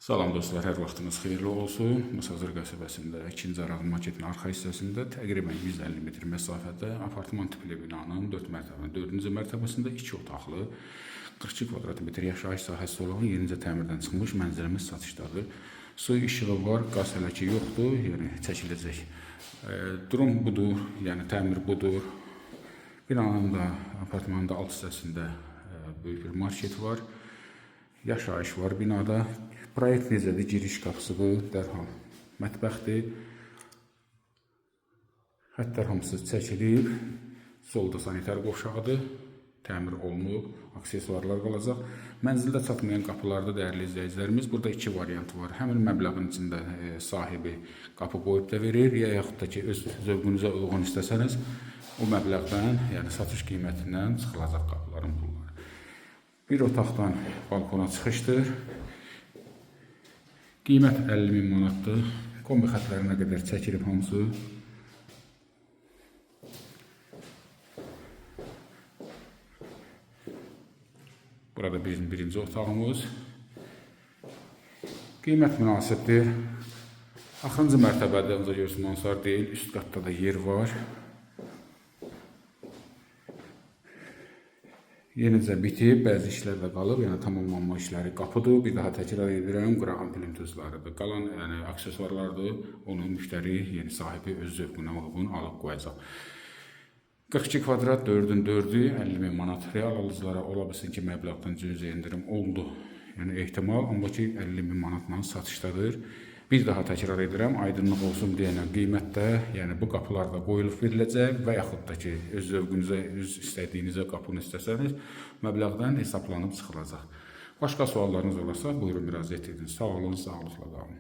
Salam dostlar, hər vaxtınız xeyirli olsun. Masazır qəsəbəsində 2-ci Araq marketin arxa hissəsində təqribən 150 metr məsafədə apartman tipli binanın 4 mərtəbənin 4-cü mərtəbəsində 2 otaqlı 42 kvadrat metr yaşayış sahəsi olan yenicə təmirdən çıxmış mənzilimiz satışdadır. Su işığı var, qaz hələ ki yoxdur, yəni çəkiləcək. Durum budur, yəni təmir budur. Binanın da apartmanın da alt hissəsində böyük bir market var. Yaşayış var binada. Proyekt necədir? Giriş qapısıdır, dərhal mətbəxdir. Xəttlər hamısı çəkilib. Solda sanitar qovşağıdır. Təmir olunub, aksesuarlar qalacaq. Mənzildə çatmayan qapılarda dəyərli izləyicilərimiz, burada iki variant var. Həmin məbləğin içində sahibi qapı qoyub da verir, ya yaxud da ki, öz zövqünüzə uyğun istəsəniz, o məbləğdən, yəni satış qiymətindən çıxılacaq qapıların pulları. Bir otaqdan balkona çıxışdır. Qiymət 50 min manatdır. Kombi xətlərinə qədər çəkilib hamısı. Burada bizim birinci otağımız. Qiymət münasibdir. Axırıncı mərtəbədə ancaq görürsünüz mansard deyil, üst qatda da yer var. Yenicə bitib, bəzi işlər də qalıb, yəni tamamlanma işləri qapıdır. Bir daha təkrar edirəm, qırağın plintuzlarıdır. Qalan yəni aksesuarlardır. Onu müştəri, yəni sahibi öz zövqünə uyğun alıb qoyacaq. 42 kvadrat 4-ün 4-ü 50 min manat. Real alıcılara ola bilsin ki, məbləğdən cüzi endirim oldu. Yəni ehtimal, amma ki 50 min manatla satışdadır. Bir daha təkrar edirəm, aydınlıq olsun deyənə qiymətdə, yəni bu qapılar da qoyulub veriləcək və yaxud da ki, öz zövqünüzə, öz istədiyinizə qapını istəsəniz, məbləğdən hesablanıb çıxılacaq. Başqa suallarınız olarsa, buyurun müraciət edin. Sağ olun, sağlıqla qalın.